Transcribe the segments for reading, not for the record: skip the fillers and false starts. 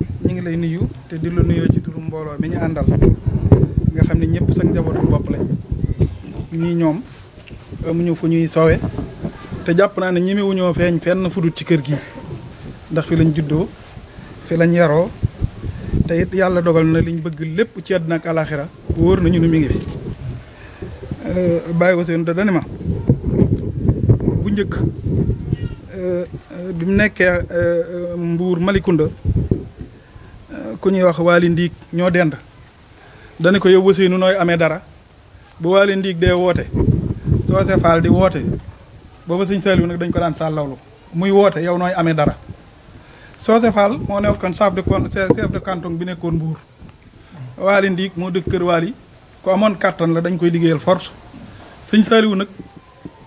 ñu ngi lay nuyu te di la nuyoo ci turu mbooloo mi ñu àndal nga xam ne ñëpp sax njabootu bopp lañ ñii ñoom amuñu fu ñuy sowe te jàpp naa ne ñemewuñoo feeñ fenn fudut ci kër gi ndax fi lañ juddoo fi lañ yaroo te it yàlla dogal na liñ bëgg lépp ci àddina ak alaxira wóor nañu ni mi ngi fi bàyyi ko seen te dani ma bu njëkk bi mu nekkee Mbuur Malikunda ku ñuy wax Waali Ndiig ñoo dend dani ko yow Ousseynou nooy amee dara bu Waali Ndiig dee woote Soose Faal di woote booba sëñ Saliou nag dañ ko daan sàllawlu muy woote yow nooy amee dara Soose Faal moo nekkoon chef de canton bi nekkoon Mbuur Waali Ndiig moo dëkk kër Waali ku amoon kàttan la dañ koy liggéeyal force sëñ Saliou nag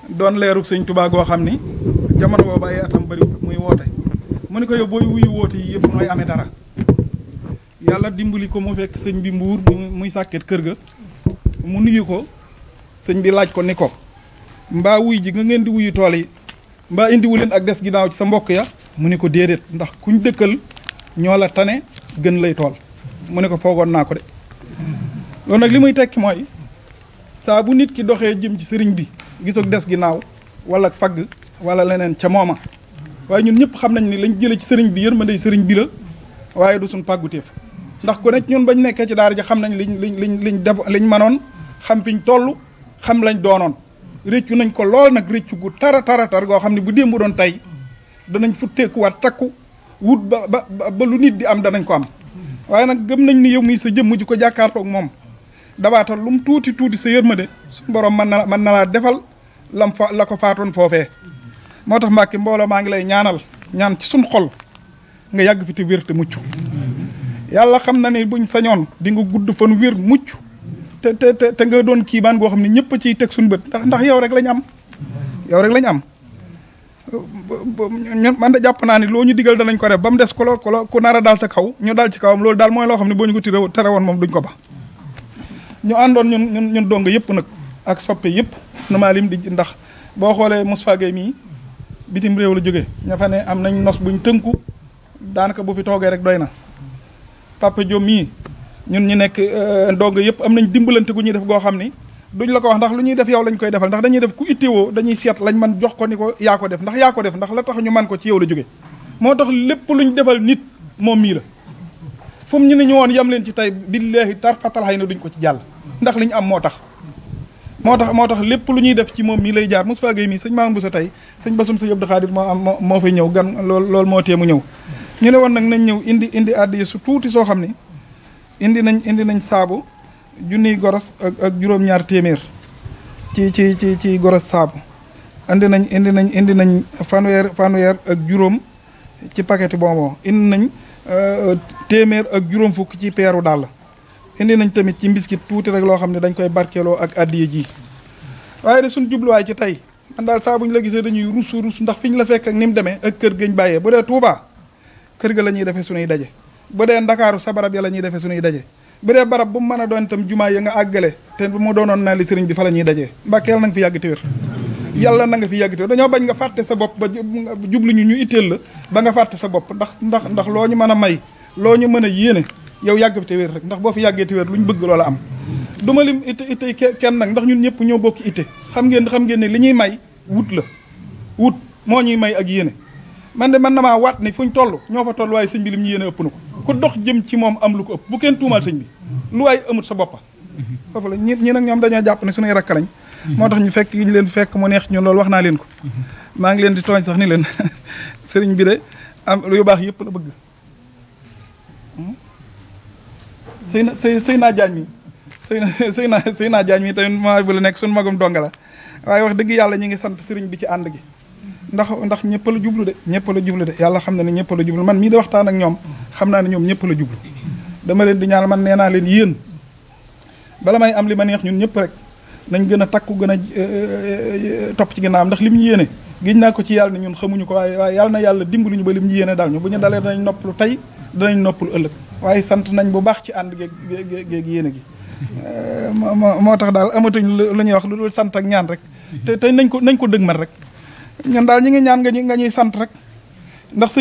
doon leerug sëñ Tuubaa goo xam ni jamono boobu ay atam bëri muy woote mu ni ko yow booy wuyu woote yi yëpp nooy amee dara yàlla dimbali ko mu fekk sëñ bi Mbuur muy sàkket kër ga mu nuyu ko sëñ bi laaj ko ni ko mbaa wuy ji nga ngeen di wuyu tool yi mbaa indiwu leen ak des ginnaaw ci sa mbokk ya mu ni ko déedéet ndax kuñ dëkkal ñoo la tane gën lay tool mu ne ko foogoon naa ko de loolu nag li muy tekki mooy saa bu nit ki doxee jëm ci sëriñ bi gisoog des ginnaaw wala fagg wala leneen ca mooma waaye ñun ñëpp xam nañ ni lañ jëlee ci sëriñ bi yërmande sëriñ bi la waaye du suñ pàgguteef ndax ku nekk ñun bañ nekkee ci daara ji xam nañ liñ manoon xam fiñ toll xam lañ doonoon réccu nañ ko lool nag réccu gu tara goo xam ne bu démb doon tey danañ futteekuwaat takku wut ba lu nit di am danañ ko am waaye nag gëm nañ ni yow mii sa jëmm ji ko jàkkaartoog moom dabaatal lu mu tuuti sa yërmande suñu borom mën na laa defal la ko faatoon foofee moo tax Mbàkke mbooloo maa ngi lay ñaan ci suñ xol nga yàgg fi te wér te mucc yàlla xam na ni buñ sañoon di nga gudd fan wér mucc te nga doon kiimaan goo xam ne ñëpp ciy teg suñu bët ndax yow rek lañ am yow rek lañ am man da jàpp naa ni loo ñu digal danañ ko def ba mu des ku nar a daal sa kaw ñu daal ci kawam loolu daal mooy loo xam ne boo ñu ko tere woon moom duñ ko ba ñu àndoon ñun dong yëpp nag ak soppe yëpp na maa lim di ndax boo xoolee Moustapha Gueye mii bitim réew la jógee ña fa ne am nañ nos buñ tënku daanaka bu fi toogee rek doy na Papa Diop mii ñun ñu nekk ndongo yëpp am nañ dimbalante gu ñuy def goo xam ni duñ la ko wax ndax lu ñuy def yow lañ koy defal ndax dañuy def ku ittewoo dañuy seet lañ man jox ko ni ko yaa ko def ndax la tax ñu man ko ci yow la jóge moo tax lépp luñ defal nit moom mii la fu mu ñu ne ñu woon yam leen ci tey billaahi tarfatal xay na duñ ko ci jàll ndax li ñu am moo tax lépp lu ñuy def ci moom mii lay jaar Moustapha Gueye mii sëñ Mamadou Bousso tey sëñ Basum sëñ Abdou Khadir moo fay ñëw gan loolu moo tee mu ñëw ñu ne woon nag nañ ñëw indi addiya su tuuti soo xam ni indi nañ saabu junniy goros ak juróom-ñaar téeméer ci goros saabu indi nañ fanweer ak juróom ci paquet bonbon indi nañ téeméer ak juróom fukk ci peeru dàll indi nañ tamit ci mbiskit tuuti rek loo xam ne dañ koy barkeeloo ak addiya ji waaye de suñ jubluwaay ci tey man daal saa bu ñu la gisee dañuy rus ndax fi ñu la fekk ak ni mu demee ak kër gañ bàyyee bu dee Touba kër ga la ñuy defee suñuy daje bu dee Ndakaaru sa barab ya la ñuy defee suñuy daje bu dee barab bu mu mën a doon itam jumaa ya nga àggale te bu mu doonoon naa li sëriñ bi fa la ñuy dajee Mbàkke yàlla na nga fi yàgg te wér yàlla na nga fi yàgg te wér dañoo bañ nga fàtte sa bopp ba jubluñu ñu itteel la ba nga fàtte sa bopp ndax loo ñu mën a may loo ñu mën a yéene yow yàgg fi te wér rek ndax boo fi yàggee te wér lu ñu bëgg loola am du ma lim itte kenn nag ndax ñun ñëpp ñoo bokki itte xam ngeen ne li ñuy may wut moo ñuy may ak yéene man de man na maa waat ni fuñ toll ñoo fa toll waaye sëñ bi lim ñu yéene ëpp na ko ku dox jëm ci moom am lu ko ëpp bu kenn tuumaal sëñ bi lu waay amut sa boppa foofu la ñi nag ñoom dañoo jàpp ne suñuy rakk lañ moo tax ñu fekk ñu leen fekk mu neex ñun loolu wax naa leen ko maa ngi leen di tooñ sax ni leen sëriñ bi de am lu yu baax yëpp la bëgg sëy naa jaañ mi sëy naa jaañ mi tamit maa bu la nekk suñu magum donga la waaye wax dëgg yàlla ñi ngi sant sëriñ bi ci ànd gi ndax ñëpp la jublu de yàlla xam na ne ñëpp la jublu man mii di waxtaan ak ñoom xam naa ne ñoom ñëpp la jublu dama leen di ñaan man nee naa leen yéen bala may am li ma neex ñun ñëpp rek nañ gën a takku gën a topp ci ginnaawam ndax lim ñu yéene giñ naa ko ci yàlla ne ñun xamuñu ko waaye yàlla na yàlla dimbali ñu ba lim ñu yéene daal ñu bu ñu dalee danañ noppalu tey danañ noppalu ëllëg waaye sant nañ bu baax ci ànd géeg yéene gi moo tax daal amatuñ lu ñuy wax lu dul sant ak ñaan rek te nañ ko dëgmal rek ñun daal ñi ngi ñaan nga ñuy sant rek ndax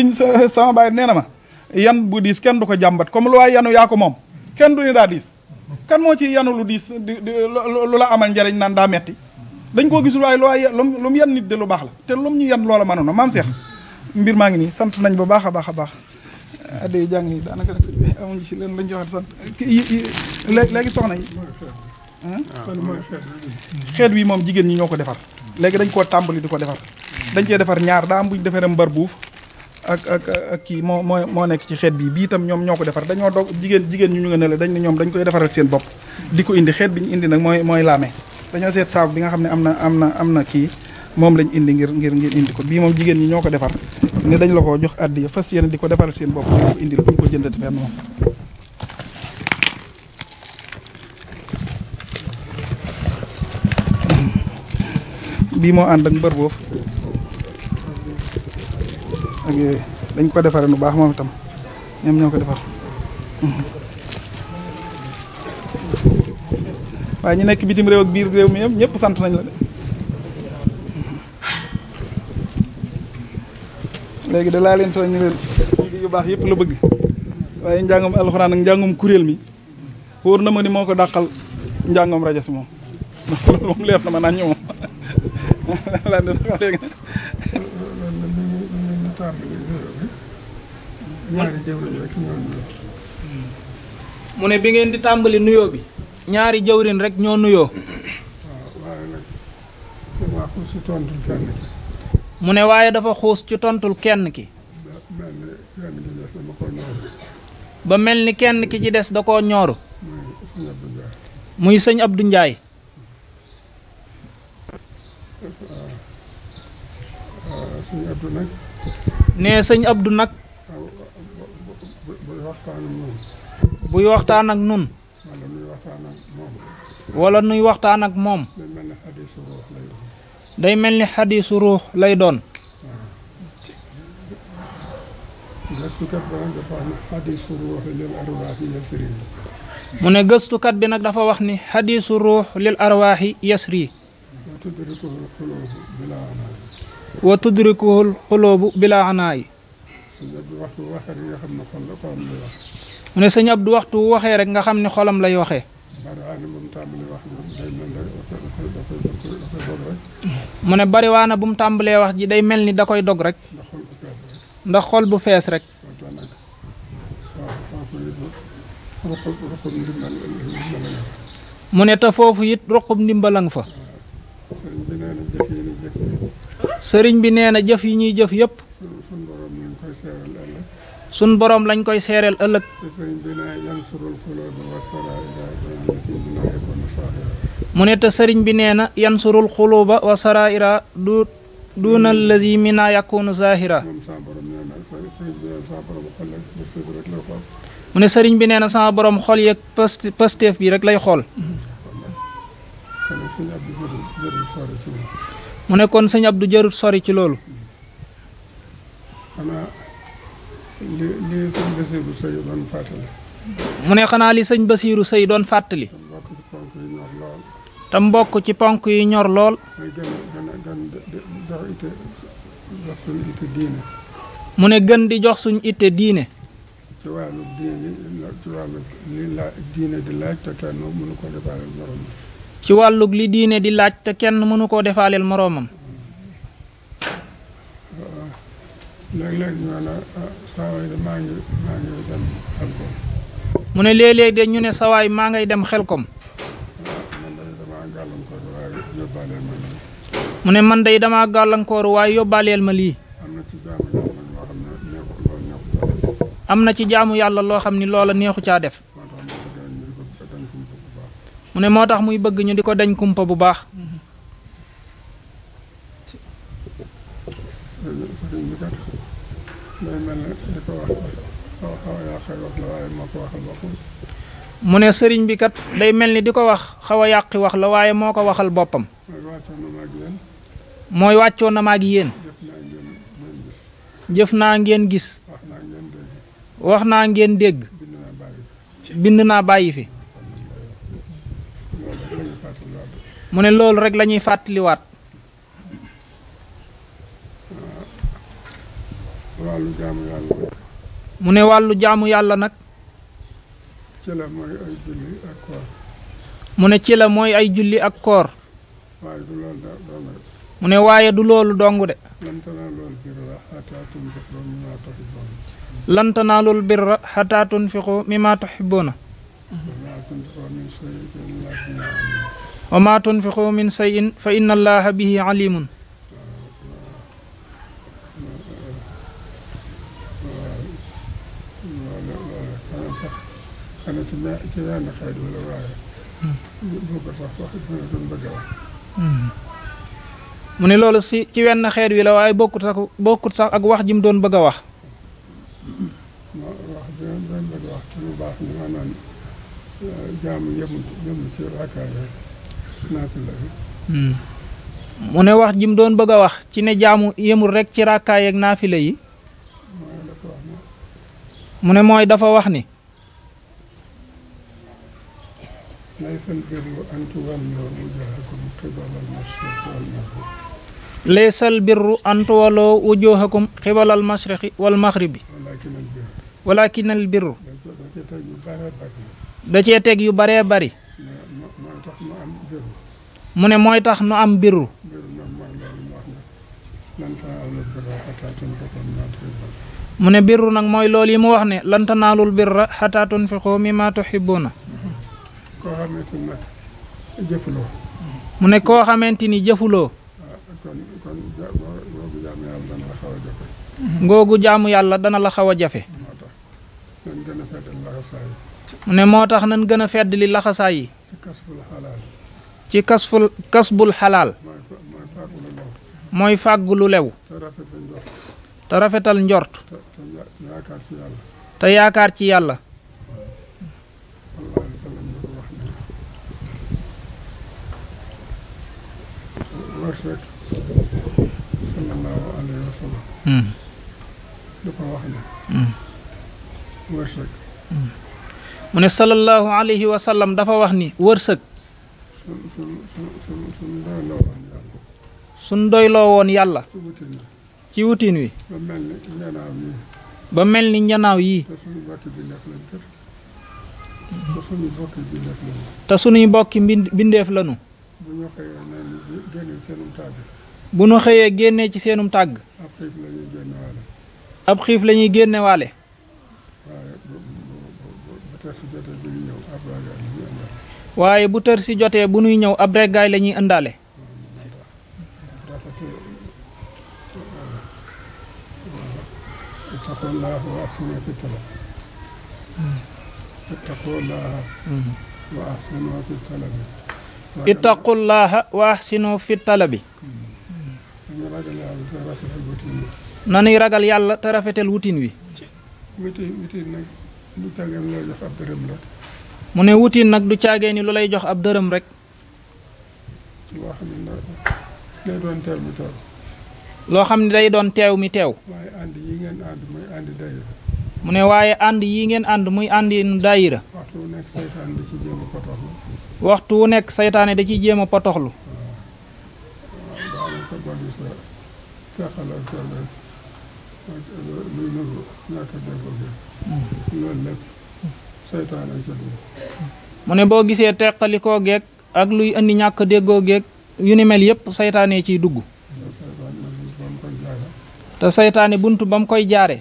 sama baay nee na ma yan bu diis kenn du ko jàmbat comme lu waay yanu yaa ko moom kenn du ni daa diis kan moo ci yanu lu diis lu la amal njariñ naan daa metti dañ koo gisul waaye lu mu yan nit de lu baax la te lu mu ñu yan loola mënoon na maam Cheikh mbir maa ngi nii sant nañ bu baax a baax a baax adde jàng nii daanaka amuñ ci leen lañ joxe sant léegi soxna yi xeet wi moom jigéen ñi ñoo ko defar léegi dañ koo tàmbali di ko defar dañ cee defar ñaar daa am buñ defaree mbar buuf ak kii moo nekk ci xeet bii itam ñoom ñoo ko defar dañoo dog jigéen ñu nga ne la dañ ne ñoom dañ koy defaral seen bopp di ko indi xeet bi ñu indi nag mooy laame dañoo seet saabu bi nga xam ne am na kii moom lañ indi ngir indi ko bii moom jigéen ñi ñoo ko defar ne dañ la ko jox addiya fas yéene di ko defaral seen bopp di ko indil buñ ko jëndati fenn moom bii moo ànd ak mbër boofu ak yooyu dañ ko defaree nu baax moom itam ñoom ñoo ko defar waaye ñu nekk bitim réew ak biir réew mi yëpp ñëpp sant nañ la de léegi da laa leen tooñ ñu leen yu baax yëpp la bëgg waaye njàngum alxuraan ak njàngum kuréel mi wóor na ma ni moo ko dàqal njàngum rajo si moom loolu moom leer na ma naan ñu moom laa leen wax léegi mu ne bi ngeen di tàmbali nuyoo bi ñaari jëwrin rek ñoo nuyoo mu ne waaye dafa xuus ci tontul kenn ki ba mel ni kenn ki ci des da koo ñooru muy sëñ Abdou Ndiaye nee sëñ Abdou nag buy waxtaan ak nun wala nuy waxtaan ak moom day mel ni xadiisu ruux lay doon mu ne gëstukat bi nag dafa wax ni xadiisu ruux lil arwaaxi yasri wa tudrikuhul xuloobu bila anaayi mu ne sëñ Abdu waxtu waxee rek nga xam ne xolam lay waxee mu ne bariwaana bu mu tàmbalee wax ji day mel ni da koy dog rek ndax xol bu fees rek mu ne te foofu it ruqub ndimbalang fa sëriñ bi nee na jëf yi ñuy jëf yépp sun boroom lañ koy seereel ëllëg mu ne te sëriñ bi nee na yansurul xuluba wa saraira duuna allazi mina yakunu zahira mu ne sëriñ bi nee na sama boroom xol yeeg pasteef bi rek lay xool mu ne kon sëñ Abdou jarut sori ci loolu mu ne xanaa li sëñ Basiiru Sëy doon fàttali te mbokk ci ponk yi ñor lool mu ne gën di jox suñ itte diine ci wàllu diine di laaj te kenn mënu ko defaaleel moroomam ci wàllug li diine di laaj te kenn mënu koo defaaleel moroomam léeg-léeg ñu ne sawaay de maa ngi dem xelkom mu ne léeg-léeg de ñu ne sawaay maa ngay dem xelkom mu ne man day dama gàllankooru waaye yóbbaaleel ma lii am na ci jaamu yàlla loo xam ni loola neexu caa def mu ne moo tax muy bëgg ñu di ko dañ kumpa bu baax mu ne sëriñ bi kat day mel ni di ko wax xaw a yàqi wax la waaye moo ko waxal boppam mooy wàccoo na ma ak yéen jëf naa ngeen gis wax naa ngeen dégg bind naa bàyyi fi mu ne loolu rek la ñuy fàttaliwaat mu ne wàllu jaamu yàlla nag ci la mooy ay julli ak koor mu ne ci la mooy ay julli ak koor waaye du loolu dong rek mu ne waaye du loolu dong de lan tanaalul birra hattaa tunfiqu mimmaa tuhibbuun lan tanaalul birra hattaa tunfiqu mimmaa tuhibbuuna wa maa tunfiqu min shay'in fa inna allaha bihi alimun xanaa ci wenn xeet wala waaye boo ko sax wax dina doon bëgg a wax mu ne loolu ci wenn xeet wi la waaye bokkut sax ak wax ji mu doon bëgg a wax wax doon bëgg a wax ci lu baax ni maanaam jaamu yëmu ci rakkaay naafila yi mu ne wax ji mu doon bëgg a wax ci ne jaamu yëmul rek ci rakkaay ak naafila yi mu ne mooy dafa wax ni laysal birru an tuwallu wujuhakum qibalal mashriqi wal maghribi walakinal birru da cee teg yu baree bari mu ne mooy tax nu am birru mu ne birru nag mooy loolu yi mu wax ne lan tanaalul birra hattaa tunfiqu mimmaa tuhibbuuna koo xamante ni nag jëfuloo mu ne koo xamante ni jëfuloo kon googu jaamu yàlla dana la xaw a jafe ngoogu jaamu yàlla dana la xaw a jafe moo tax nan gën a fedd laxasaay yi mu ne moo tax nan gën a fedd li laxasaay yi ci kasbul xalaal ci kasbul xalaal mooy fàggu lu lew te rafetal njort te yaakaar ci yàlla wërsëg sallallahu alayhi wa sallam dafa wax ne wërsëg mu ne sallallahu alayhi wa sallam dafa wax ni wërsëg suñ doyloo woon yàlla ci wutin wi ba mel ni njanaaw yi te suñuy bokki bindeef lanu bu ñu xëyee génnee ci seenum tàgg ab xiif la ñuy génne waale waaye bu tër si jotee bu nuy ñëw ab reggaay la ñuy ëndaale ittaqullaha wa ahsinu fi talabi nanuy ragal yàlla te rafetal wutin wi mu ne wutin nag du caagee ni lu lay jox ab dërëm rek loo xam ne day doon teew mi teew mu ne waaye ànd yi ngeen ànd muy àndi nu daayira waxtu wu nekk saytaane da ciy jéem a potoxlu mu ne boo gisee teqalikoo geeg ak luy indi ñàkk déggoo geeg yu ni mel yépp saytaane ciy dugg te saytaane buntu ba mu koy jaare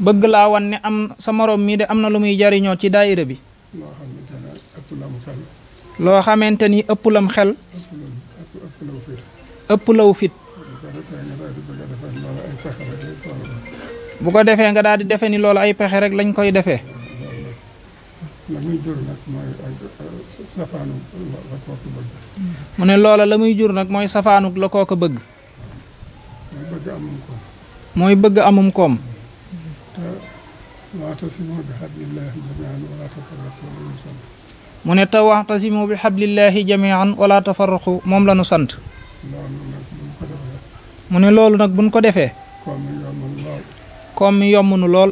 bëgg laa wan ne am sa moroom mii de am na lu muy jariñoo ci daayira bi loo xamante ni ëpp lam xel ëpp law fit bu ko defee nga daal di defe ni loolu ay pexe rek lañ koy defee mu ne loola la muy jur nag mooy safaanuk la koo ko bëgg mooy bëgg amum koom mu ne te waxtasimu bi xablillahi jamian wala tafarraqu moom la nu sant mu ne loolu nag buñ ko defee koom mi yomb nu lool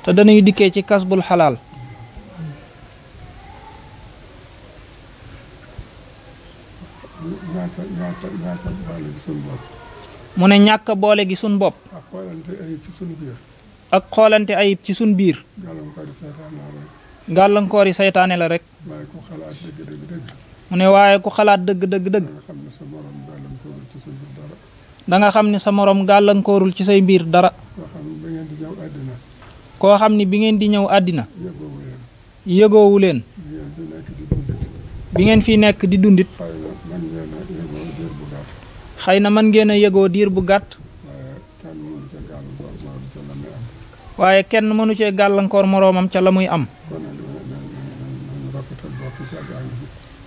te dañuy dikkee ci kasbul xalaal ñaata boole gi suñu bopp. mu ne ñàkk boole gi suñ bopp. ak xoolante ayib ci suñu biir. ak xoolante ayib ci suñ biir. gàllankoori saytaane la rek. waaye ku xalaat dëgg. mu ne waaye ku xalaat dëgg. da nga xam ne sa morom gàllankoorul ci say mbir dara. koo xam ni bi ngeen di ñëw àddina. yëgoowu leen. bi ngeen fi nekk di dundit. xëy na mën ngeen a yëgoo diir bu gàtt. waaye kenn mënu cee gàllankoor moroomam ca la muy am.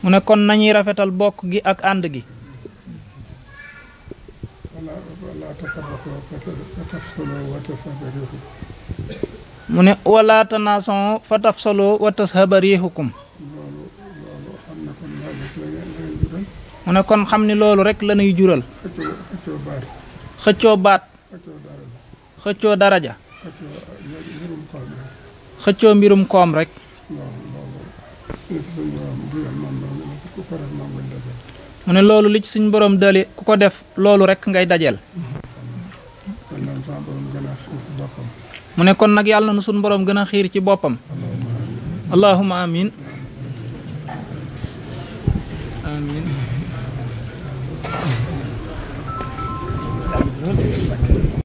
mu ne kon nañuy rafetal bokk gi ak ànd gi. mu ne wala tanaason fa tafsaloo wa tashaba riixukum. mu ne kon xam ni loolu rek la ñuy jural. xëccoo baat. xëccoo daraja. xëccoo mbirum koom rek. mu ne loolu li ci suñ borom dale ku ko def loolu rek ngay dajeel. mu ne kon nag yàlla na nu suñ borom gën a xiir ci boppam. allahumma amin amin